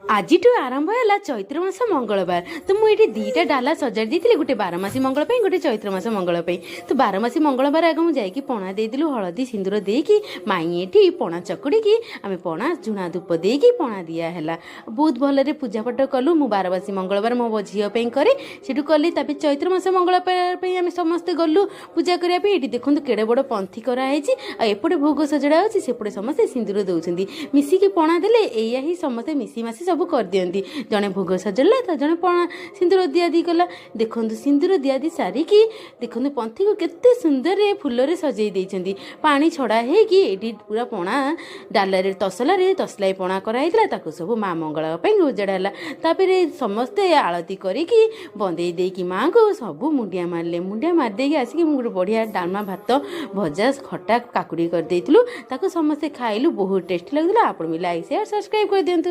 ଆଜିଠୁ ଆରମ୍ଭ ହେଲା ଚୈତ୍ର ମାସ ମଙ୍ଗଳବାର। ତ ମୁଁ ଏଇଠି 2ଟା ଡାଲା ସଜାଡ଼ି ଦେଇଥିଲି, ଗୋଟେ ବାରମାସୀ ମଙ୍ଗଳ ପାଇଁ, ଗୋଟେ ଚୈତ୍ର ମାସ ମଙ୍ଗଳ ପାଇଁ। ତ ବାରମାସୀ ମଙ୍ଗଳବାର ଆଗ ମୁଁ ଯାଇକି ପଣା ଦେଇଦେଲୁ, ହଳଦୀ ସିନ୍ଦୁର ଦେଇକି। ମାଇଁ ଏଠି ପଣା ଚକୁଡ଼ିକି ଆମେ ପଣା ଝୁଣା ଧୂପ ଦେଇକି ପଣା ଦିଆ ହେଲା। ବହୁତ ଭଲରେ ପୂଜାପାଠ କଲୁ। ମୁଁ ବାରମାସୀ ମଙ୍ଗଳବାର ମୋ ଝିଅ ପାଇଁ କରେ, ସେଠୁ କଲି। ତାପରେ ଚୈତ୍ର ମାସ ମଙ୍ଗଳବାର ପାଇଁ ଆମେ ସମସ୍ତେ ଗଲୁ ପୂଜା କରିବା ପାଇଁ। ଏଠି ଦେଖନ୍ତୁ, କେଡ଼େ ବଡ଼ ପନ୍ଥି କରାହେଇଛି ଆଉ ଏପଟେ ଭୋଗ ସଜଡ଼ା ହେଉଛି, ସେପଟେ ସମସ୍ତେ ସିନ୍ଦୁର ଦେଉଛନ୍ତି। ମିଶିକି ପଣା ଦେଲେ ଏଇଆ ହିଁ, ସମସ୍ତେ ମିଶିମାଶି ସବୁ କରିଦିଅନ୍ତି। ଜଣେ ଭୋଗ ସଜାଡ଼ିଲା ତ ଜଣେ ପଣା ସିନ୍ଦୁର ଦିଆଦି କଲା। ଦେଖନ୍ତୁ, ସିନ୍ଦୁର ଦିଆଦି ସାରିକି ଦେଖନ୍ତୁ, ପନ୍ଥିକୁ କେତେ ସୁନ୍ଦରରେ ଫୁଲରେ ସଜେଇ ଦେଇଛନ୍ତି। ପାଣି ଛଡ଼ା ହେଇକି ଏଇଠି ପୁରା ପଣା ଡାଲାରେ, ତସଲାରେ ତସଲାଏ ପଣା କରାହେଇଥିଲା। ତାକୁ ସବୁ ମା ମଙ୍ଗଳାଙ୍କ ପାଇଁ ଉଜଡ଼ା ହେଲା। ତାପରେ ସମସ୍ତେ ଆଳତି କରିକି ବନ୍ଦେଇ ଦେଇକି ମାଆଙ୍କୁ ସବୁ ମୁଣ୍ଡିଆ ମାରିଲେ। ମୁଣ୍ଡିଆ ମାରିଦେଇକି ଆସିକି ମୁଁ ଗୋଟେ ବଢ଼ିଆ ଡାଲମା, ଭାତ, ଭଜା, ଖଟା, କାକୁଡ଼ି କରିଦେଇଥିଲୁ। ତାକୁ ସମସ୍ତେ ଖାଇଲୁ, ବହୁତ ଟେଷ୍ଟି ଲାଗୁଥିଲା। ଆପଣ ବି ଲାଇକ୍, ସେୟାର, ସବସ୍କ୍ରାଇବ୍ କରିଦିଅନ୍ତୁ।